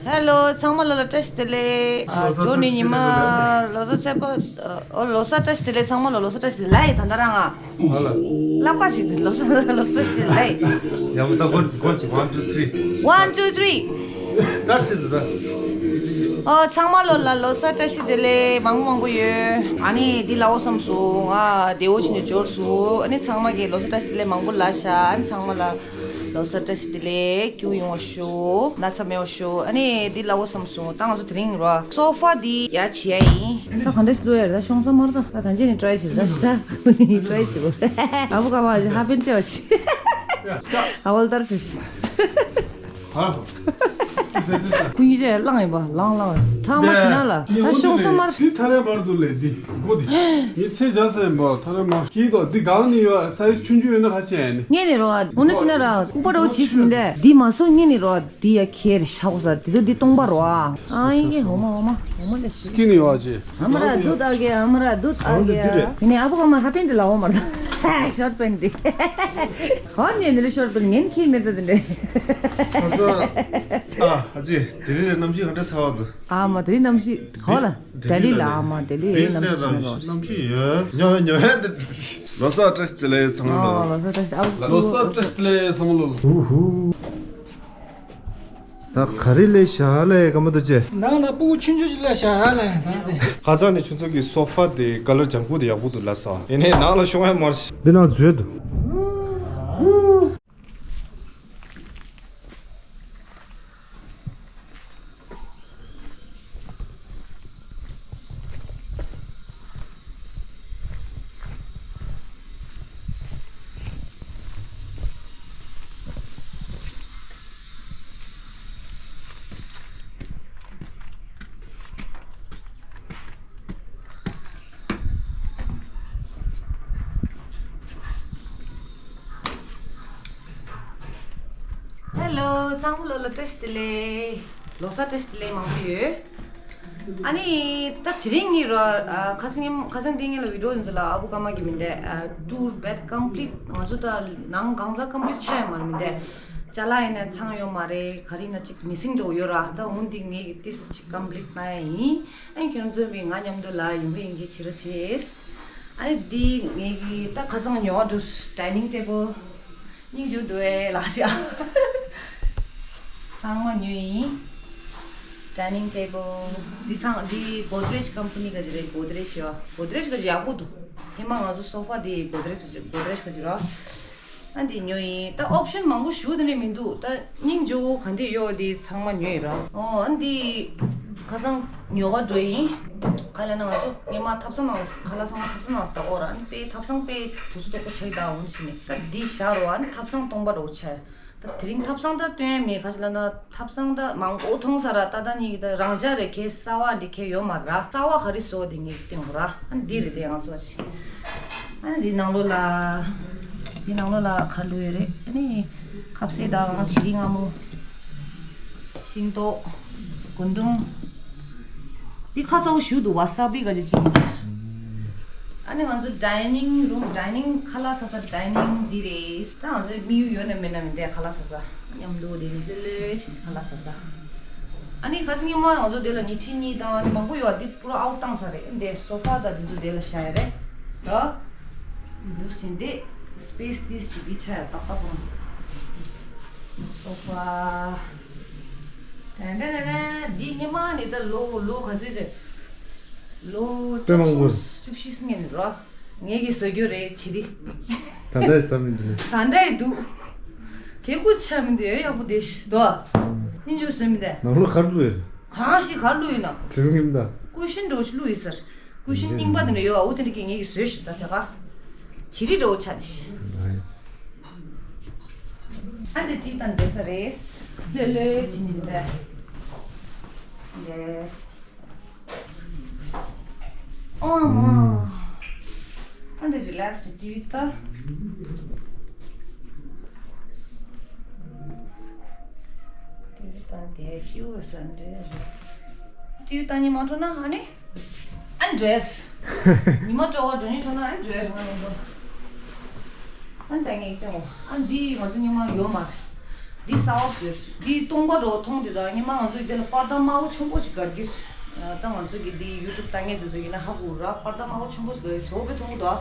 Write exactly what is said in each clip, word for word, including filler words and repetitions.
ཧེ་ལོ། ཚང་མ་ལོ་ལ་བཀྲ་ཤིས་བདེ་ལེགས། ཨ། ལོ་གསར་ཇོ་ནི་བཀྲ་ཤིས་ཉི་མ་བདེ་ལེགས་ལབ་ན། ལོ་གསར་ཚེས་པ། ཨོ། ལོ་གསར་བཀྲ་ཤིས་བདེ་ལེགས། ཚང་མ་ལོ་ལོ་གསར་བཀྲ་ཤིས་བདེ་ལེགས་ལབ་ཡིན། ད་ལྟ་རང་ང་། ཧ་ལ། ལབ་ཀ་ཞིག་འདུག་ལོ་གསར། ལོ་གསར་བཀྲ་ཤིས་བདེ་ལེགས། ཡག་པོ། ད་གོ་གོ་ཅིག one two three. One two three. Start བྱེད་འདུག་ད། ཨོ། ཚང་མ་ལོ་ལ་ལོ་གསར་བཀྲ་ཤིས་བདེ་ལེགས། མང་པོ་མང་པོ་ཡོད། ཨ་ནི་འདི་ལབ་དགོས་བསམ་སོང་། ང་བདེ་པོ་བྱས་ནས་འབྱོར་སོང་། ཨ་ནི་ཚང་མ་གིས་ལོ་གསར་བཀྲ་ཤིས་བདེ་ལེགས་མང་པོ་ལབ་ཤག་ཨ་ནི་ཚང་མ་ལ་ལོ་གསར་བཀྲ་ཤིས་བདེ་ལེགས། སྐྱིད་པོ་ཡོང་བ་ཤོག་ན་ཚ་མེད་པ་ཤོག་ཨ་ནི་འདི་ལབ་དགོས་བསམ་སོང་། ད་ང་ཚོ་དེ་རིང་རོ་སོ་ཕ་འདི་ཡར་བྱེད་ཡ་ཡིན། ད་ག་འདྲས་བླུག་ཡ་རེད། ད་ཤོང་ས་མ་རེད། ད་ད་ག་འདྲས་ནས་ཊི་རའེ་བྱེད། ད་ད་ཊི་རའེ་བྱེད་དགོས། ཨ་བུ་ཀ་མ་ཧ་པན་ཅེ་བ་ཆི། ཨ་བལ་ལྟར་ཆི་ཤི། ཧ། ཁོ་གཉིས་ཆ་བླངས་ཡིན་པ། བླངས་བླངས། ཐག་མ་ཤི་ན་ལ། ད་ཤོང་ས་མ་རེད། འདི་ཐ་རེ་མར་འདུག་ལེ། འདི་མགོ་འདི། ངས་ཚད་བྱ་ས་ཡིན་པ། ཐ་རེ་མར་སྐྱིད་དོ། འདི་གང་ནས་ཡོད། སའི་ཛི་ཆུང་ཆུང་ཡོད་ན་ཧ་ཅང་ཡ་ནི། ངས་ནི་རོ། འོ་ན་ཕྱི་ན་ར་ལྐུགས་པ་འདྲ་བོ་བྱེད་ཤི་མི་འདྲ། འདི་མ་སོང་། ངས་ནི་རོ། འདི་ཡ་ཁྱེར་ཤག་གོ་ས། འདི་དོ་འདི་སྟོང་པ་རོ། ཨ་ཡིན་གྱི། འོ་མ་འོ་མ་འོ་མ་ལ་ཤི། སྐྱིད་ནི་ཡོད་ཅི། ཨ་མ་ར་དུད་ཨ་གེ། ཨ་མ་ར་དུད་ཨ་གེ། འདི་ནི་ཨ་བུ་ཀ་མ་ཧ་པན་འདི་ལ་འོ་མ་ར། ཤོར་པན་འདི། ག་ནས་ནི་རེ་ཤོར་པན་ངན་ཁྱེར་མེད་ད་འདི་འདྲ། ཨ་ཙི། དེ་རིང་གནམ་གཤིས་ག་འདྲ་ཚ་བ་འདུག་ཨ་མ། དེ་རིང་གནམ་གཤིས་ག་ལ། ལྡི་ལི་ལ། ཨ་མ། ལྡི་ལི་ཡི་གནམ་གཤིས་ནི་ག་ལ། གནམ་གཤིས་ཡོད། ཉོ་ཉོ་ཡ་འདི། ལོ་གསར་བཀྲ་ཤིས་བདེ་ལེགས་ཚང་མ་ལོ། ཨོ། ལོ་གསར་བཀྲ་ཤིས། ཨ། ལོ་གསར་བཀྲ་ཤིས་བདེ་ལེགས་ཚང་མ་ལོ། ཧུ་ཧུ། ད་ག་རེ་ལས་བཞག་ལས་ཀ་མ་འདུག་ཅེ། ནང་ལ་སྤུ་གུ་ཆུང་ཆུང་ཅིག་ལས་བཞག་ལས་ད་དེ། ཁ་སང་ནས་ཆུ་ཚོད་ཀྱི་སོ་ཕ་དེ་ཀ་ལར་ལྗང་ཁུ་དེ་ཡག་པོ་འདུག་ལབ་སོང་། ཡིན་ནའི་ནང་ལ་ཤོང་ཡ་མ་རེད། འདི་ནང་འཛུལ་འདུག་ཧེ་ལོ། ཚང་མ་ལོ་ལ་བཀྲ་ཤིས་བདེ་ལེགས། ལོ་གསར་བཀྲ་ཤིས་བདེ་ལེགས་མང་པོ་ཡོད། ཨ་ནི་ད་དེ་རིང་ངས་རོ། ཨ། ཁ་སང་ཉིན། ཁ་སང་དེ་ངས་ལ་བི་ཌི་ཡོ་འདི་ཚོ་ལ་ཨ་བུ་ཀ་མ་གི་མིན་ཏེ། ཨ། ཊུར་བེད་ཀམ་པི་ལིཊ། ང་ཚོ་ད་ནང་གང་ཟག་ཀམ་པི་ལིཊ་ཆགས་ཡོད་མ་རེད་མིན་ཏེ། ཅ་ལག་ཡིན་ན་ཚང་ཡོད་མ་རེད། ག་རེ་ཡིན་ན་ཅིག་མི་སིང་འགྲོ་ཡོད་ར། ད་འོ་འདི་ངས་གི་ཏིས་ཅིག་ཀམ་པི་ལིཊ་གནང་ཡ་ཡིན། ཨ་ནི་ཁྱོད་ཚོ་བི་ང་མཉམ་དུ་ལ་ཡོང་གི་ཡིན་གི་བྱེད་རོགས་བྱེད། ཨ་ནི་འདི་ངས་གི་ད་ཁ་སང་ཉོ་བ་འགྲོ་ཌའི་ནིང་ཊེ་བལ། སྙིང་རྗེ་འདུག་ཨེ་ལགས་ཤག་ཚང་མ་ཉོས་ཡིན། ཌའི་ནིང་ཊེ་བལ། འདི་ཚང་འདི་གོ་དྲེཇ་ཀམ་པ་ནི་ག་ཅིག་རེད། གོ་དྲེཇ་ཡོད། གོ་དྲེཇ་ག་ཅིག་ཡག་པོ་འདུག་ཧེ་མ་ང་ཚོ་སོ་ཕ་འདི་གོ་དྲེཇ་ག་ཅིག་གོ་དྲེཇ་ག་ཅིག་ར། ཨ་འདི་ཉོས་ཡིན། ད་ཨོབ་ཤན་མང་པོ་ཞུ་དེ་ནས་མི་འདུག་ད་སྙིང་རྗེ་བོ་ག་འདི་ཡོད་འདི་ཚང་མ་ཉོས་ཡིན་ར། ཨོ། ཨ་འདི་ཁ་སང་ཉོ་ག་འགྲོ་ཡིན། ག་ལ་ན་ང་ཚོ་སྔོན་མ་ཐབ་ཚང་ནང་ལ། ཁ་ལག་ཚང་མ་ཐབ་ཚང་ནང་ཟ་གོ་ར། ཨ་ནི་དཔེ་ཐབ་ཚང་དཔེ་དུས་ཚོད་དོག་པོ་ཆགས་ད་འོང་ཕྱིན་ནས། ད་འདི་བཞག་རོགས། ཨ་ནི་ཐབ་ཚང་སྟོང་པ་འདྲ་བོ་ཆགས། ད་དེ་རིང་ཐབ་ཚང་ད་སྟོན་ཡ་མེད། ག་ཅི་ལབ་ན་ཐབ་ཚང་ད་མང་པོ་མཐོང་ས་ར། ད་ད་ནི་ད་རང་འཇགས་རེད། ཁྱེད་གསར་པ་འདི་ཁྱེད་ཡོད་མ་ར། གསར་པ་ག་རེ་བཟོ་འདི་ངས་སྟོན་དགོས་ར། ཨ་འདི་རེད་དེ་ང་ཚོ་ཆེ། ཨ་འདི་ནང་ལོགས་ལ། འདི་ནང་ལོགས་ལ་ག་རེ་བླུགས་ཡོད་རེད། ཨ་ནི་ཁ་ཟས་དང་བྱི་རིལ་མངར་མོ། ཤིང་ཏོག་རྒུན་འབྲུམ། འདི་ཁ་ཚ་བོ་ཞུ་འདུག་ཝ་ས་བི་ག་ཅིག་ཅིག་ཡིན་ཟེར། ཨ་ནི་ང་ཚོ་ཌའི་ནིང་རུམ། ཌའི་ནིང་ཁ་ལག་ཟ་ས་ཌའི་ནིང་འདི་རེད། ད་ང་ཚོའི་དམིགས་ཡུལ་ཡོད་ན་མེད་ན་མི་འདས། ཁ་ལག་ཟ་ས་མཉམ་དུ་དེ་ནི་ལྷོད་ལྷོད་བྱས་ནས་ཁ་ལག་ཟ་ས། ཨ་ནི་ཁ་སང་ཉིན་མ་ང་ཚོ་དེ་ལ་ཉལ་ཁྲི་གཉིས་དང་ཨ་ནི་མང་པོ་ཡོད། འདི་པུ་ར་ཨའུཊ་བཏང་ཚར་རེད། འདི་སོ་ཕ་དང་འདི་ཚོ་དེ་ལ་བཞག་ཡ་རེད་ར། འདུག་སེ་བྱས་ནས་སི་པེ་སི་ཏིས་ཅིག་འདི་ཆགས་ཡ་ཏག་ཏག་པོ། སོ་ཕ། དྲན་དྲན་དྲན་དྲན། འདི་སྔོན་མ་ནས་ད་ལོ་ལོ་ག་ཚོད་རེད། ལོ་དཔེ་མང་པོ། བཅུ་གསུམ་བཅུ་བཞི་ཙམ་ཡིན་རོ། ངས་ཀྱིས་བཟོ་རྒྱུ་རེད་བྱི་རིལ། ད་ལྟ་ཡི་ཟ་མི་འདུག་ད་ལྟ་ཡི་འདུག་གད་ཀུ་ཆགས་མི་འདུག་ཡག་པོ་བསྡད་ཤག་དོ། སྙིང་རྗེ་བཟོས་མི་འདུག་ནང་ལོགས་ག་རེ་བླུགས་ཡོད། གང་ཞིག་ག་རེ་བླུགས་ཡོད་ན། དྲི་མ་ངན་པ། ཀུ་ཤིན་འདྲ་བོ་ཞིག་བླུགས་ཡོད་ཟེར། ཀུ་ཤིན་རྙིང་པ་དེ་འདྲ་ཡོད་པ། འོ་དེ་འདྲ་གིས་ངས་ཀྱིས་བཟོས་ཤག་ད་དེ་ག་བྱི་རིལ་འདྲ་བོ་ཆགས་བསྡད་ཤག་ཨ་འདི་ཊི་བི་དང་འབྲེལ་ས་རེད། ལྷོད་ལྷོད་བྱས་ནས་འདི་འདྲ། འདི་འདྲ། ཨོ་མ། ཨ་འདི་རི་ལེག་སི་ཊི་བི་ལྟ། ཊི་བི་ལྟ་འདི་ཀྱུ་ས་འདི་རེད། ཊི་བི་ལྟ་ཉི་མ་འཕྲོ་ན་ཨ་ནི། ཨ་འདྲེས། ཉི་མ་དྲོ་བ་འགྲོ་ཉིན་འཕྲོ་ན་ཨ་འདྲེས་ང་ལོ་འགྲོ། ཨ་འདི་ངས་སྐྱོང་། ཨ་འདི་ང་ཚོ་ཉི་མ་ཡོད་མ་རེད། འདི་གསར་པ་བཟོས། འདི་སྟོང་པ་འགྲོ་མཐོང་དུས་ད་ཉི་མ་ང་ཚོ་འདི་ལ་པར་ད་དམར་པོ་ཆེན་པོ་ཞིག་གར་གྱི། ད་ང་ཚོ་གི་འདི་ཡུ་ཊུབ་ལྟ་མཁན་དེ་ཚོ་ཡིན་ན་ཧ་གོ་ར། པར་ད་དམར་པོ་ཆེན་པོ་ཞིག་གར་གྱི་བྱོག་པའི་མཐོང་གི་འདུག་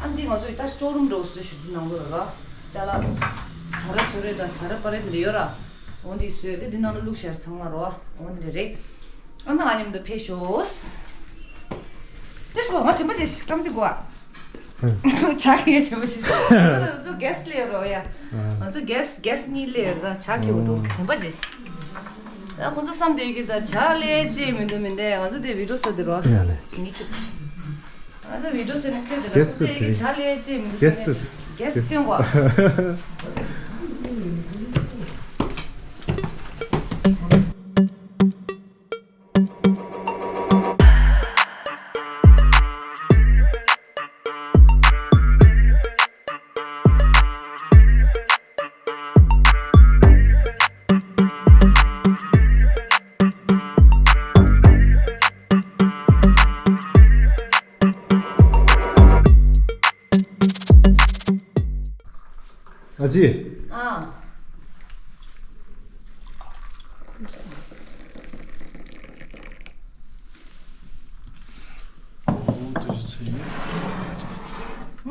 ཨ་འདི་ང་ཚོ་ཡི་ད་སི་ཊོར་རུམ་འགྲོ་བཟོས་ཞུ་འདི་ནང་ལོགས་ལ་ར། ཅ་ལག་ཚ་ར་ཚོ་རེ་ད་ཚ་ར་པ་རེ་འདི་ཡོད་ར། འོ་འདི་བཟོས་ཏེ་འདི་ནང་ལ་བླུགས་ཤར་ཚང་མ་ར། འོ་འདི་རེད། ཨ་མ་ང་མཉམ་དུ་ཕེབས་ཤོག་དེ་སོ་ང་དྲན་པ་བྱེད་ཤིག་ཀྲམ་གྱི་གོ་ཨ། ཆ་གི་དྲན་པ་བྱེད་ཤིག་ང་ཚོ་གེ་སི་ལེ་རོ་ཡ། ང་ཚོ་གེ་སི་གེ་སི་གཉིས་ལེ་ར་ཆ་གི་འོ་འགྲོ་དྲན་པ་བྱེད་ཤིག་ད་ཁོང་ཚོ་བསམ་དེ་གི་ད་ཆ་ལེ་ཅི་མི་འདུག་མི་འདུག་ང་ཚོ་དེ་བི་ཌིའོ་ས་དེ་རོ་ཡ་ལེ། ང་ཚོ་བི་ཌིའོ་ས་ནི་ཁྱོད་དེ་རོ་གེ་སི་ཁྱོད་དེ་གི་ཆ་ལེ་ཅི་མི་འདུག་གེ་སི་གེ་སི་སྟོན་གོ་ཨ་ཅེ། ཨ།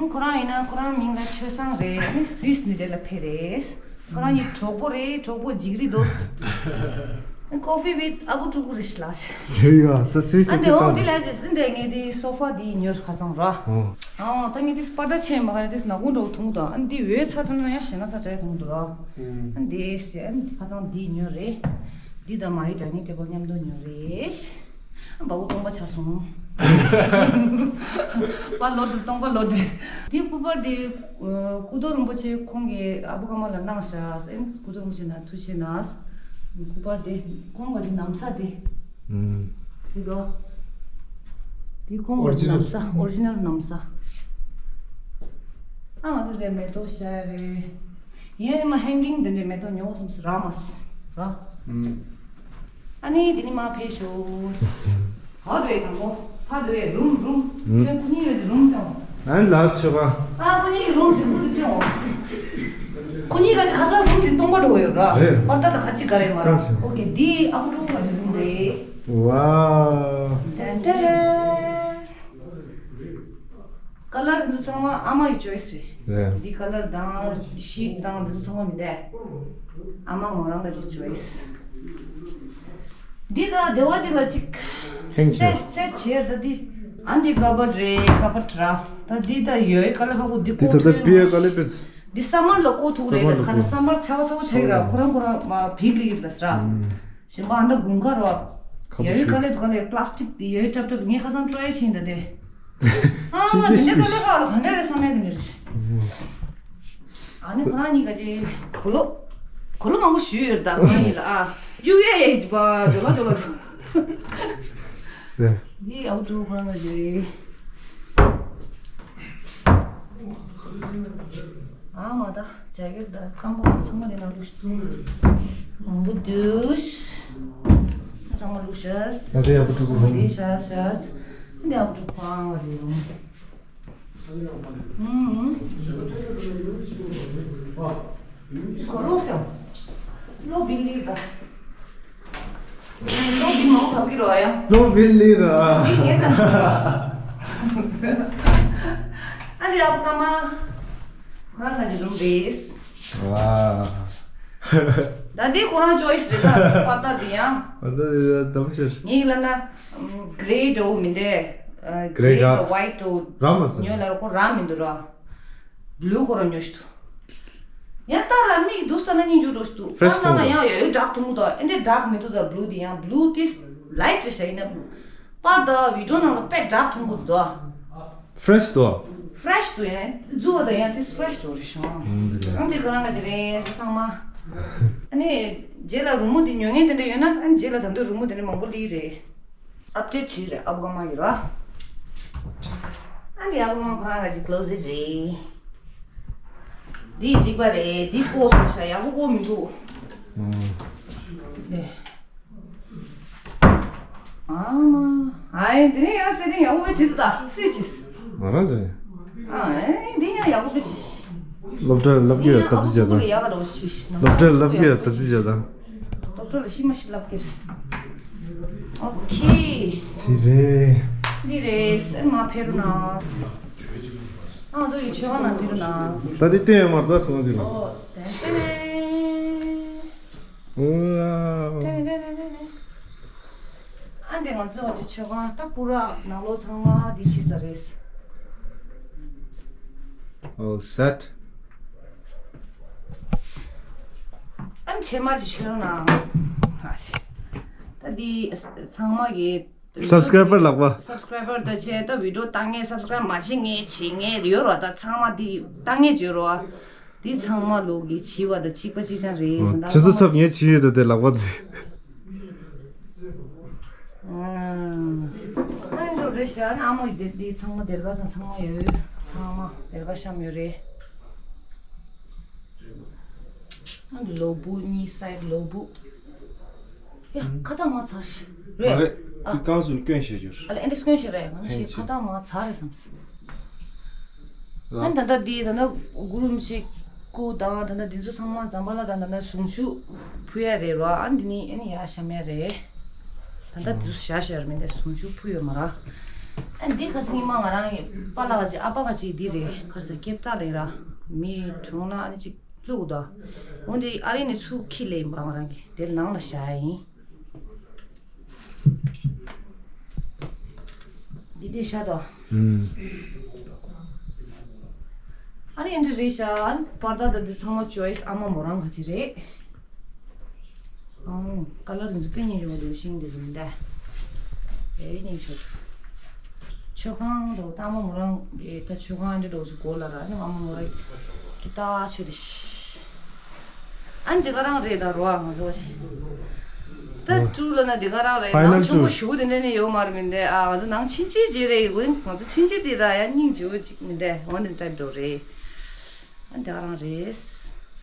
ཁོ་རང་ཡིན་ན་ཁོ་རང་མིང་ལ་ཆོས་བཟང་རེད། ཨ་ནི་སུད་སི་ནས་དེ་ལ་ཕེབས་རེད། ཁོ་རང་གཉིས་གྲོགས་པོ་རེད། གྲོགས་པོ་འཇིགས་རི་དོ། Coffee with ཨ་བུ་ཕྲུ་གུ་རེད་ཤག་ལ། ཡ་ས་སུད་སི་ཨ་འདི་འོང་འདི་ལ་ཞེས་འདི་ངས་འདི་སོ་ཕ་འདི་ཉོས་ཁ་ཚང་ར། ཨོ། ཨོ་ད་ངས་འདི་པར་ད་ཆེན་མ་ག་ནས་འདི་ནག་ཁུང་འགྲོ་ཐུང་དང་ཨ་འདི་འོད་ཚ་ཐུང་ན་ཡང་ཞེ་ན་ཚ་དྲག་ཐུང་འདུག་ར། ཨ་འདི་ཞེ་ཨ་འདི་ཁ་ཚང་འདི་ཉོས་རེད། འདི་དང་མ་ཡི་དྲ་ནི་ཏེ་བོ་མཉམ་དུ་ཉོས་རེད། ཨ་འབའ་བོ་སྟོང་པ་ཆགས་སོང་། པ་ལོ་དུ་སྟོང་པ་ལོ་དུ། འདི་སྐུ་པར་འདི། སྐུ་རྡོ་རིན་པོ་ཆེ་ཁོང་གིས་ཨ་བུ་ཀ་མ་ལ་གནང་ཤག་ཨེ་སྐུ་རྡོ་རིན་པོ་ཆེ་ན་ཐུགས་ཆེ་གནང་། སྐུ་པར་དེ་ཁོང་ག་ཅིག་ནམ་ས་དེ། ཨུམ། དེ་གོ། དེ་ཁོང་ག་ཅིག་ནམ་ས་ཨོ་རི་ཇི་ནལ་ནམ་ས། ཨ་ང་ཚོ་དེ་མེ་ཏོག་ཤར་རེད། ཡིན་ནི་མ་ཧེང་གིང་དེ་འདྲའི་མེ་ཏོག་ཉོ་བསམ་སི་ར་མ་སི་ར། ཨུམ། ཨ་ནི་དེ་ནི་མ་ཕེབས་ཤོག་ཧ་རེ་དང་པོ། ཧ་རེ་རུམ་རུམ། ཁྱོད་ཁོ་གཉིས་རེ་རུམ་དང་། ཨན་ལ་སི་ཤོག་ཨ། ཨ་ཁོ་གཉིས་ཀྱི་རུམ་ཟེར་ཁོ་དེ་སྟོན་འོ། ཁོ་གཉིས་ཀྱི་ཁ་སང་རུམ་དེ་སྟོང་པ་འགྲོ་ཡོད་ར། རེད། པར་ད་ད་ཁ་ཅིག་ག་རེ་མ་ར། ཨོ་ཁེ་འདི་ཨ་ཁུ་ཀྲུང་ལ་རུམ་རེད། ཝའོ། ཏན་ཏན། ཀ་ལར་དེ་ཚོ་ཚང་མ་ཨ་མ་གི་ཅོའི་སི་རེད། རེད། འདི་ཀ་ལར་དང་ཤིད་དང་དེ་ཚོ་ཚང་མ་མི་འདྲ། ཨ་མ་མོ་རང་གི་ཅོའི་སི། འདི་ད་སྡེ་བ་གཅིག་ལ་གཅིག་ཧེང་ཆེ། སེར་སེར་བྱས་ད་འདི་ཨ་འདི་ཀ་བར་རེད་ཀ་བར་དྲ། ད་འདི་ད་ཡོད་ཀ་ལར་ཧ་གོ་འདི་འདི་ད་ལྟ་པི་ཡ་ཀ་ལེ་པེ། འདི་སམ་མར་ལ་ཀོ་ཐུག་རེད། སམ་མར་ལ་ཁ་ན་ཀོ། སམ་མར་ཚ་བ་ཚ་བོ་ཆགས་ཀྱི་ར། ཁོ་རང་ཁོ་རང་མ་བིག་ལི་ཡིན་པ་སི་ར། ཨུམ། གཞན་པ་ཨ་མདའ་དགུན་ཁ་རོ། ཁ་བོ་ཡ་ཡུལ་ཤི། ག་ལེ་ག་ལེ་པ་ལ་སི་ཊིག་དེ་ཡ་ཡུལ་ཀྲབ་ཀྲབ་ངས་ཁ་སང་སྤྲོ་ཡ་ཕྱིན་ད་དེ། ཨ་མ་དེ་འདྲ་ག་ལེ་ག་ལ་ག་འདྲ་རེད་བསམ་ཡ་དེ་འདྲ་རེད། ཨ་ནི་ཁོ་རང་གཉིས་ཀ་ཅེ་གོ་ལོ། གོ་ལོ་མང་པོ་ཞུས་ཡོད་ད་ཁོ་རང་གཉིས་ལ་ཨ། གཡུག་ཡ་ཡ་ཡིན་པ་ཇོ་ལ་ཇོ་ལ་ཇོ། རེད། འདི་ཨ་བུ་ཕྲུག་ཁོ་རང་ག་ཅེ་རེད། ཨ་མ་ད་ཇེ་ཀེཊ་ད་ཁང་པ་ཚང་མ་ལས་ནང་བླུགས་ཤིག་མང་པོ་འདུག་ཚང་མ་བླུགས་ཤག་ང་ཚོའི་ཡག་པོ་འགྲུབ་པོ་རུང་། འདི་ཤག་ཤག་འདི་ཡག་པོ་འགྲུབ་ཁང་བ་རེད་རུང་། ཨུམ། གོ་ལོ་སེ། ལོ་བིལ་ལི་ར། ལོ་བིལ་མང་བ་བི་རོ་ཡ། ལོ་བིལ་ལི་ར། བིལ་ངེ་སམ་ར། ཨ་ནི་ཨ་བུ་ཀ་མ། ཁོ་རང་ཁ་ཅིག་རུམ་རེད། ཝ། ད་འདི་ཁོ་རང་ཅོའི་སི་རེད་ད་པར་ད་འདི་ཡང་། པར་ད་འདི་ད་ད་བ་ཤར། ངས་ལ་ན། གྷེ་རེ་འདྲ་བོ་མི་འདུག་ཨ། གྷེ་རེ་ཌ་ཝའི་ཊི་འདྲ་བོ། ར་མ་སོང་། ཉོས་ལ་ཁོ་ར་མི་འདུག་ར། བླུ་ཁོ་རང་ཉོས་ཤི་འདུག་ཡང་ལྟ་ར་མིག་འདུག་ལྟ་ན་སྙིང་རྗེ་འགྲོ་ཤི་འདུག་ཧྥེ་རེཤ་ལྟ་ན་མཐོང་ཡང་ཡོད་ཡོད་ཌག་མཐོང་གི་འདུག་ཨེ་འདྲ་ཌག་མི་འདུག་ད་བླུ་དེ་ཡང་བླུ་དེ་ལའིཊ་རེད་ཤག་ཡིན་ན་བླུ། པར་ད་བི་ཌིའོ་ནང་ལ་དཔེ་ཌག་མཐོང་གི་འདུག་ཧྥེ་རེཤ་འདུག་ཧྥེ་རེཤ་འདུག་ཡང་རྫུ་བ་ད་ཡང་དེ་ཧྥེ་རེཤ་འགྲོ་རེད་ཤོང་། ཨང་དེ་ལ། ཨང་དེ་ཁོ་རང་ག་ཅི་རེད་ཟེར་ཚང་མ། ཨ་ནི་རྗེས་ལ་རི་མོ་དེ་ཉོ་མཁན་དེ་འདྲ་ཡོད་ན་ཨ་ནི་རྗེས་ལ་ད་དུང་རི་མོ་དེ་འདྲ་མང་པོ་ལི་རེད། ཨབ་ཌེཊ་བྱས་རེད་ཨ་བུ་ཀ་མ་གི་ར། ཨ་ནི་ཨ་བུ་ཀ་མ་ཁོ་རང་ག་ཅིག་ཀློ་ཟེཊ་རེད། འདི་གཅིག་པ་རེད་འདི་ཀོ་སོང་ཤག་ཡག་པོ་ཀོ་མི་འདུག་ཨང་། ནས། ཨ་མ། ཨ་ཡེ་འདི་ནས་ཡང་སེ་ཊིང་ཡག་པོ་བྱེད་འདུག་ད་སུས་བྱས། ང་རང་བྱས། ཨ་ཡེ་འདི་ཡང་ཡག་པོ་བྱས། སློབ་གྲྭར་ལབ་གི་ཡོད། སྟབས་བདེ་བྱས་དང་། ཡག་ག་རོ་ཤི། སློབ་གྲྭར་ལབ་གི་ཡོད། སྟབས་བདེ་བྱས་དང་། སློབ་གྲྭ་ལ་ཤི་མ་ཤི་ལབ་གི་རེད། ཨོ་ཁེ། དེ་རེད། འདི་རེད། སེམས་མ་ཕེ་རུ་ན། ཨ་ང་ཚོ་ཡི་ཆོས་ཁང་ནང་ཕེ་རུ་ན། ད་དེ་བསྟན་ཡོད་མ་རེད་ད་སོང་ཅིག་ལ། ཨོ་དེ་དེ་ནས། ཨ་འདི་ང་ཚོ་གི་ཆོས་ཁང་ད་པུ་ར་ནང་ལོགས་ཚང་མ་འདི་ཕྱི་ས་རེད། All set. ཨ་ཕྱི་མ་ཅིག་ཆོས་ཁང་ནང་ད་འདི་ཚང་མ་གི་སབ་སི་ཀ་རའི་བར་ལག་པ། སབ་སི་ཀ་རའི་བར་ད་བྱས་ད་བི་ཌིའོ་ལྟ་མཁན་སབ་སི་ཀ་རའི་བར་མ་བྱེད་མཁན་བྱེད་མཁན་ཡོད་རོ། ད་ཚང་མ་འདི་ལྟ་མཁན་བྱོས་རོ། འདི་ཚང་མ་ལོག་གི་བྱིས་པ་དང་གཅིག་པ་གཅིག་རྐྱང་རེད་ཟེར་ན། ཁྱེད་ཚོ་ཚབ་ངས་བྱིས་ཡོད་དོ་དེ་ལག་པ་འཛིན། ཨ་འགྲོ་རེད་ཤག་ཨ་མ་འདི་འདི་ཚང་མ་སྡེར་ཁ་ཚང་ཚང་མ་ཡོད། ཚང་མ་སྡེར་ཁ་བཤམས་ཡོད་རེད། ཨ་ལོ་བུ་གཉིས་སའི་ལོ་བུ། ཡ་ཁ་ཏ་མ་ཚར་ཤག་རེད། རེད། ཨ་དེ་རྐང་བཙུགས་སྐྱོན་བཤད་རྒྱུ་རེད། ཨ་ལ་ཨེ་འདྲ་སྐྱོན་བཤད་རེད། ང་ནི་ཤེས་ཁ་ཏ་མ་ཚར་རེད་བསམ་སོང་། ཨ་ནི་ད་ལྟ་འདི་ད་ལྟ་གུ་རུ་མི་ཤེས་སྐུ་དང་ད་ལྟ་འདི་ཚོ་ཚང་མ་ཛམ་བྷ་ལ་དང་ད་ལྟ་གཟུངས་ཆུ་ཕུལ་ཡ་རེད་རོ། ཨ་འདི་ནི་ཨ་ནི་ཡ་ཤ་མེད་རེད། ད་ལྟ་འདི་ཚོ་བཞག་བཞག་རེད་མི་འདུག་གཟུངས་ཆུ་ཕུལ་ཡོད་མ་ར། ཨ་འདི་ཁ་སང་ཉི་མ་ང་རང་གི་པཱ་ལགས་ཀྱི་ཨ་ཕ་ཁ་ཅིག་འདི་རེད། ཁར་ས་སྐྱེབ་རྟགས་ལེགས་ར། མི་གྲོངས་ན་ཨ་ནི་ཅིག་བླུག་དོ། འོ་འདི་ཨ་རི་ནས་ཚུར་ཁྱེར་སླེབས་ཡིན་པ་ང་རང་གི་དེ་ནང་ལ་བཞག་ཡ་ཡིན། འདི་འདྲ་ཤ་དོ། ཨུམ། ཨ་ནི་འདི་རེད་ཤ། པར་ད་ད་འདི་ཚང་མ་ཅོའི་སི་ཨ་མ་མོ་རང་ག་ཅི་རེད། ཨང་། ཀ་ལར་འདི་ཚོ་དཔེ་སྙིང་རྗེ་པོ་འདུག་ཤིང་འདི་ཚོ་མི་འདྲ། དཔེ་སྙིང་རྗེ་པོ་འདུག་མཆོད་ཁང་དུ་ཨ་མ་མོ་རང་གི་ད་མཆོད་ཁང་འདི་འདྲ་བོ་ཞིག་སྒོ་ལ་ར་ཨ་ནི་ཨ་མ་མོ་རང་གི་ད་ཆོས་དེ་ཤི། ཨ་ནི་འདི་ག་རང་རེད་ད་རོ་ཨ་ང་ཚོ་ཞིག་ད་ཀྲུ་ལ་ན་འདི་ག་རང་རེད། ཕའི་ནལ་ནང་ཆུང་མ་ཀྲུ། ཞུ་དེ་འདྲ་ནི་ཡོད་མ་རེད་མི་འདྲ། ཨ་ང་ཚོ་ནང་ཆུང་ཆུང་རྗེས་རེད་ཡོད་ང་ཚོ་ཆུང་ཆུང་དེ་ར་ཡ་སྙིང་རྗེ་བོ་ཅིག་མི་འདྲ་འོ་འདི་འདྲ་འགྲོ་རེད། ཨ་འདི་ག་རང་རེད།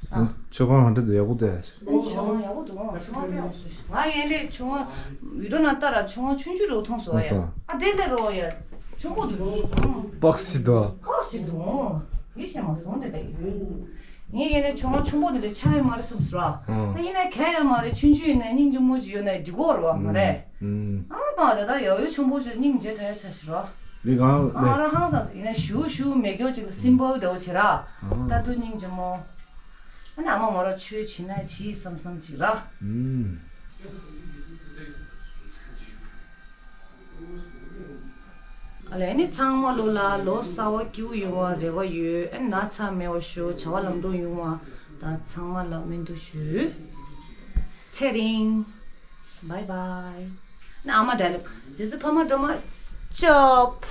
ཨ། མཆོད་ཁང་ཧ་འདྲ་ཡག་པོ་དེ། ཨ་ནི་མཆོད་ཁང་ཡག་པོ་འདུག་མཆོད་ཁང་དཔེ་ཡག་པོ་བཟོས་ཤག་ང་ཡན་དེ་མཆོད་ཁང་བི་ཌིའོ་ནང་ལྟ་ར་མཆོད་ཁང་ཆུང་ཆུང་རུ་མཐོང་སོང་ཡ། ཨ་དེ་ལས་རོ་ཡ། ཆུང་པོ་འདུག་ཨང་། པགས་ཞིག་འདུག་པགས་ཞིག་འདུག་ཨང་། ཡིད་ཤེས་མ་སོང་དེ་ལྟ་ཡིན། ངས་ཡིན་ནའི་ཆུང་མ་ཆུང་པོ་དེ་ལས་ཆགས་ཡོད་མ་རེད་བསམ་སོང་ར། ཨང་། ད་ཡིན་ནའི་གལ་ཡོད་མ་རེད། ཆུང་ཆུང་ཡིན་ནའི་སྙིང་རྗེ་མོ་ཞིག་ཡོད་ནའི་འགྲིག་གོ་ར་བ་མ་རེད། ཨང་། ཨ་མ་ད་ད་ཡག་ཡོད་ཆུང་པོ་ཞིག་སྙིང་རྗེ་དྲག་ཡ་ཆ་ཞིག་ར། འདི་གང་ཨ་ལས། ར་ཧང་སང་ཡིན་ནའི་ཞུ་ཞུ་མེད་སྐྱོ་ཅིག་ལ་སིམ་པལ་དེ་བོ་བྱེད་ར། ཨང་། ད་དུ་སྙིང་རྗེ་མོ། ཨ་ནི་ཨ་མ་མོ་ར་ཆོས་བྱེད་ན་བྱེད་བསམ་བསམ་ཅིག་ར། ཨུམ། ཨ་ལས་ནི་ཚང་མ་ལོ་ལ་ལོ་གསར་བ་སྐྱིད་པོ་ཡོང་བ་རེ་བ་ཡོད། ཨ་ནི་ན་ཚ་མེད་པ་ཤོག་བྱ་བ་ལམ་འགྲོ་ཡོང་བ་ད་ཚང་མ་ལ་སྨོན་འདུག་ཞུ། ཚེ་རིང་། བའི་བའི། ན་ཨ་མ་འདྲ་ལེ། རྗེས་སུ་ཕ་མ་འགྲོ་མ་ཅོབ།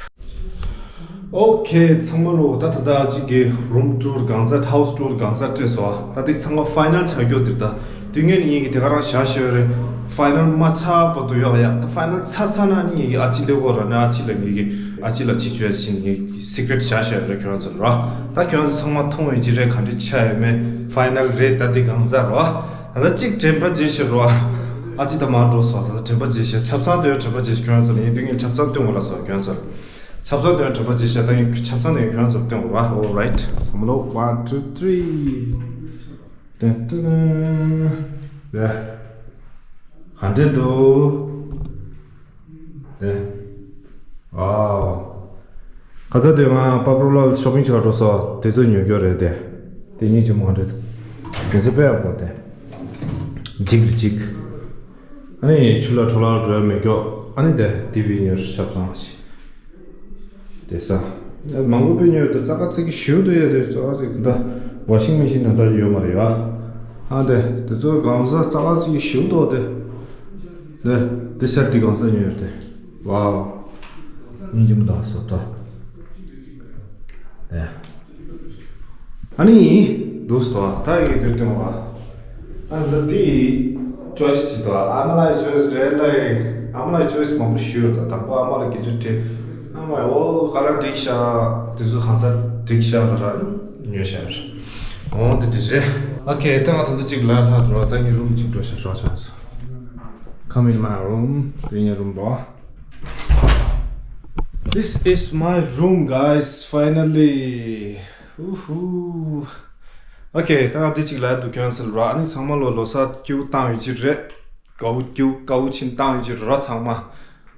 ཨོ་ཁེ་ཚང་མ་ལོ། ད་ད་ད་ཅིག་གི་རུམ་ཊུར་གང་ཟག་ཧའུ་སི་ཊུར་གང་ཟག་སྤྲད་སོང་། ད་དེ་ཚང་མ་ཕའི་ནལ་ཆགས་རྒྱུ་དེ། ད་དུས་ངན་ངེད་ཀྱི་དེ་ག་རང་བཞག་ཤོད་རེད། ཕའི་ནལ་མ་ཆགས་བར་དུ་ཡོག་ཡ། ད་ཕའི་ནལ་ཆགས་ཚར་ན་ནི་ངེད་ཀྱི་ཨ་ཅི་ལེ་གོ་ར་ནི་ཨ་ཅི་ལ་ངེད་ཀྱི་ཨ་ཅི་ལ་ཅི་བྱོས་ཤིན་ངེད་ཀྱི་སི་ཀི་རེ་ཊི་བཞག་ཤོད་རེད་ཁྱོད་རང་ཚོ་ལ་ར། ད་ཁྱོད་རང་ཚོ་ཚང་མ་མཐོང་ཡོད་ཀྱི་རེད། ག་འདྲ་ཆགས་ཡོད་མེད་ཕའི་ནལ་རེད། ད་དེ་གང་ཟག་ར། ད་ལྟ་གཅིག་དྲན་པ་བརྗེད་ཤག་རོ། ཨ་ཅི་ད་མར་འགྲོ་སོང་། ད་ལྟ་དྲན་པ་བརྗེད་ཤག་ཆབ་གསང་སྟོན་དྲན་པ་བརྗེད་ཤག་ཁྱོད་རང་ཚོ་ལ་ངས་དུས་ངན་ཆབ་གསང་སྟོན་དགོས་ལ་སོང་ཁྱོད་རང་ཚོ་ལ། ཆབ་གསང་སྟོན་དྲན་པ་བརྗེད་ཤག་ད་ངས་ཆབ་གསང་སྟོན་ཁྱོད་རང་ཚོ་ལ་སྟོན་དགོས་ར། Alright. Come on, one, two, three. ཏན་ཏན། རེད། ག་འདྲ་འདུག་དེ། ཨའོ། ཁ་ས་དེ་ང་པ་པ་རོ་ལ་ཤོ་པིང་བྱེད་ག་འགྲོ་སོང་། དེ་ཚོ་ཉོ་རྒྱུ་རེད་དེ། དེ་གཉིས་ཀྱི་མ་རེད། དེ་ཚོ་དཔེ་ཡག་པོ་དེ། འཇིག་རེད་འཇིག་ཨ་ནི་ཆུ་ལ་འཕྲོ་བརླག་འགྲོ་ཡ་མེད་ཀྱོག་ཨ་ནི་དེ་དེ་བི་ཉོ་ཆབ་ཚང་ཞིག་དེ་ས། མང་པོ་དཔེ་ཉོས་དེ་རྩ་ཁ་ཚིག་གི་ཞིབ་ཏུ་ཡོད་དེ་རྩ་ཁ་ཚིག་ད་ཝ་ཤིང་མེ་ཤིན་ད་ལྟ་ཡོད་མ་རེད་ཨ། ཨ་དེ་དེ་ཚོ་གང་ཟག་རྩ་ཁ་ཚིག་གི་ཞིབ་ཏོག་དེ། དེ་དེ་སར་དེ་གང་ཟག་ཉོས་དེ། ཝའོ། སྙིང་རྗེ་མོ་དང་སོབ་ཏོ། དེ། ཨ་ནི། འདུག་སྟོ། ད་ཡི་དུས་སྟོན་བ། ཨ་འདི་དེ་ཅོའི་སི་ཅིག་དོ། ཨ་མ་ལ་ཡི་ཅོའི་སི་རེད་ལ་ཡི། ཨ་མ་ལ་ཡི་ཅོའི་སི་མང་པོ་ཞུ་ཡོད་དོ། དང་པོ་ཨ་མ་ལ་དགེ་ཆོས་དྲིས། ཨ་མ་ལ་ཡི་འོ་ག་ལ་འགྲིག་ཤག་དེ་ཚོ་གང་ས་འགྲིག་ཤག་ལ་ར་ཉོས་ཤག་འོ་དེ་དེ་རེད། ཨོ་ཁེ་ད་ང་ད་ལྟ་ཅིག་ལ་ལྷག་འགྲོ། ད་ངའི་རུམ་ཅིག་འགྲོ་ཤག་ཤོག་ཆང་སོང་། Come in my room. དེ་ངའི་རུམ་རོ། This is my room, guys. Finally. Woohoo. ཨོ་ཁེ། ད་ང་འདི་གཅིག་ལབ་འདུག་ཁྱོད་ཚོ་ལ་ར། ཨ་ནི་ཚང་མ་ལོ་ལོ་གསར་སྐྱིད་པོ་བཏང་ཡོད་ཀྱི་རེད། དགའ་པོ་སྐྱིད་པོ་དགའ་པོ་ཕྱིན་བཏང་ཡོད་ཀྱི་རེད་ར་ཚང་མ།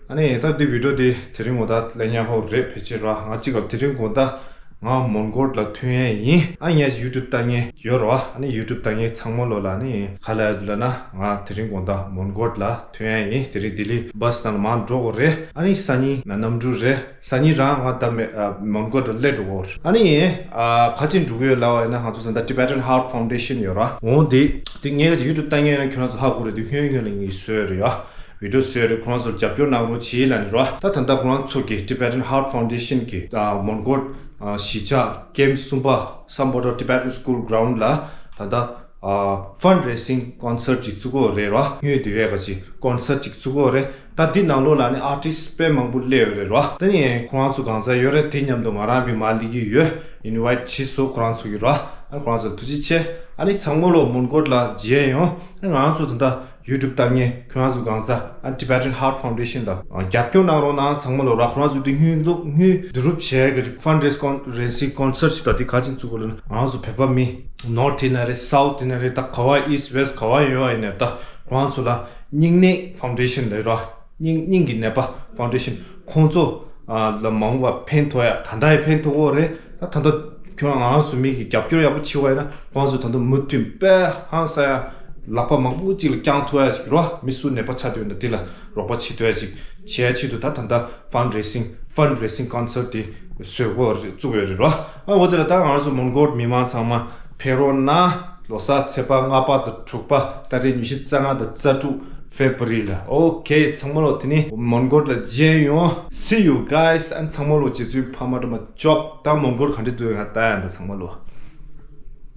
ཨ་ནི་ད་འདི་བི་ཌི་ཡོ་འདི་དེ་རིང་ངོ་ད་ལས་ཉག་ཧོ་རེད་ཕལ་ཆེར་ར། ང་གཅིག་ག་དེ་རིང་དགོང་དག་ང་མོན་གྷོ་ལ་ཐོན་ཡས་ཡིན། ཨ་ངས་ཡུ་ཊུབ་ལྟ་མཁན་ཡོད་ར། ཨ་ནི་ཡུ་ཊུབ་ལྟ་མཁན་ཚང་མ་ལོ་ལ་ནི་ག་ལབ་ཡ་འདུག་ལབ་ན། ང་དེ་རིང་དགོང་དག་མོན་གྷོ་ལ་ཐོན་ཡས་ཡིན། དེ་རིང་ལྡི་ལི་བྷ་སི་ནང་ལ་མར་འགྲོ་དགོས་རེད། ཨ་ནི་སང་ཉིན་ན་གནམ་གྲུ་རེད། སང་ཉིན་རང་ང་ད་མེ་ཨ་མོན་གྷོ་དུ་སླེབས་འགྲོ་གི་ཡོད་རེད། ཨ་ནི་ཨ་ག་ཅིག་འགྲོ་གི་ཡོད་ལབ་པ་ཡིན་ན། ང་ཚོ་ད་ལྟ་Tibetan Heart Foundation ཡོད་ར། འོ་དེ་དེ་ངས་ཡུ་ཊུབ་ལྟ་མཁན་ཡིན་ན་ཁྱོད་རང་ཚོ་ཧ་གོ་རེད། དེ་སྔོན་སྔོན་ལ་ངས་བཟོས་རེད་ཡ། བི་ཌི་ཡོ་བཟོས་རེད། ཁོ་རང་ཚོར་རྒྱབ་སྐྱོར་གནང་རོགས་བྱེད་ལབ་ནས་ར། ད་ད་ལྟ་ཁོ་རང་ཚོ་གི་Tibetan Heart Foundation གི་ཨ་མོན་གྷོ་ཨ་གཞིས་ཆགས་ཀེམ་གསུམ་པ་Sambodha Tibetan School Ground ལ་ད་ལྟ་ཨ་fundraising concert ཅིག་བཙུགས་ཀྱི་ཡོད་རེད་ར། སྔོན་དེ་བས་ག་ཅིག་concert ཅིག་བཙུགས་ཀྱི་ཡོད་རེད། ད་འདི་ནང་ལོགས་ལ་ནི་artist དཔེ་མང་པོ་སླེབས་ཡོད་རེད་ར། ད་ནི་ཁོ་རང་ཚོ་གང་ཟག་ཡོད་རེད། དེ་མཉམ་དུ་ང་རང་བི་མ་ལི་གི་ཡོད། Invite བྱས་སོང་ཁོ་རང་ཚོ་གི་ར། ཨ་ཁོ་རང་ཚོ་ཐུགས་རྗེ་ཆེ། ཨ་ནི་ཚང་མ་ལོ་མོན་གྷོ་ལ་མཇལ་ཡོང་། ཨ་ང་རང་ཚོ་ད་ལྟ་ཡུ་ཊུབ་ལྟ་མཁན་ཁྱོད་རང་ཚོ་གང་ཟག་ཨ་Tibetan Heart Foundation ལ་རྒྱབ་སྐྱོར་གནང་རོགས་གནང་། ཚང་མ་ལོ་ར། ཁོ་རང་ཚོ་དེ་སྔོན་ལོ་སྔོན་བསྡུ་རུབ་བྱས་གི་fundraise con- raising concert ཞིག་ད་དེ་ག་ཅིག་བཙུགས་པ་ལ་ང་རང་ཚོ་བོད་པ་མི་North ཡིན་ན་རེད། South ཡིན་ན་རེད། ད་ག་བ་East West ག་བ་ཡོད་པ་ཡིན་ན་ད་ཁོ་རང་ཚོ་ལ་སྙིང་ནད་foundation ལབ་ར། སྙིང་སྙིང་གི་ནད་པ་foundation ཁོང་ཚོ་ཨ་ལ་མ་འོངས་པ་ཕན་ཐོགས་ཡ། ད་ལྟ་ཡང་ཕན་ཐོགས་ཀྱི་ཡོད་རེད། ད་ད་ལྟ་ཁྱོད་རང་ང་རང་ཚོ་མི་གི་རྒྱབ་སྐྱོར་ཡག་པོ་བྱེད་པ་ཡིན་ན་ཁོང་ཚོ་ད་ལྟ་མུ་མཐུད་དཔེ་ཧང་སང་ཡ་ལག་པ་མང་པོ་ཅིག་ལ་བརྐྱང་ཐུབ་ཡ་ཅིག་རོ། མི་སུ་ནད་པ་ཆགས་བསྡད་ཡོད་ན་དེ་ལ་རོགས་པ་བྱེད་ཐུབ་ཡ་ཅིག་བྱེད་ཡ་ཆེད་དུ་ད་ད་ལྟ་fundraising fundraising concert དེ་བཟོས་ཀྱི་ཡོད་རེད། བཙུགས་ཡོད་རེད་རོ། ཨ་འོ་དེ་ལ་ད་ང་རང་ཚོ་མོན་གྷོ་མི་མང་ཚང་མ་ཕེབས་རོགས་གནང་། ལོ་གསར་ཚེས་པ་ལྔ་པ་དང་དྲུག་པ། ད་རེས་ཉི་ཤུ་རྩ་ལྔ་དང་རྩ་དྲུག་February ལ། ཨོ་ཁེ། ཚང་མ་ལོ་དེ་ནི་མོན་གྷོ་ལ་མཇལ་ཡོང་། See you guys and ཚང་མ་ལོ་རྗེ་བཙུན་འཕགས་མ་དྲ་མ་ཇོབ། ད་མོན་གྷོ་ག་འདྲ་འདུག་ང་ལྟ་ཡ། ད་ཚང་མ་ལོ།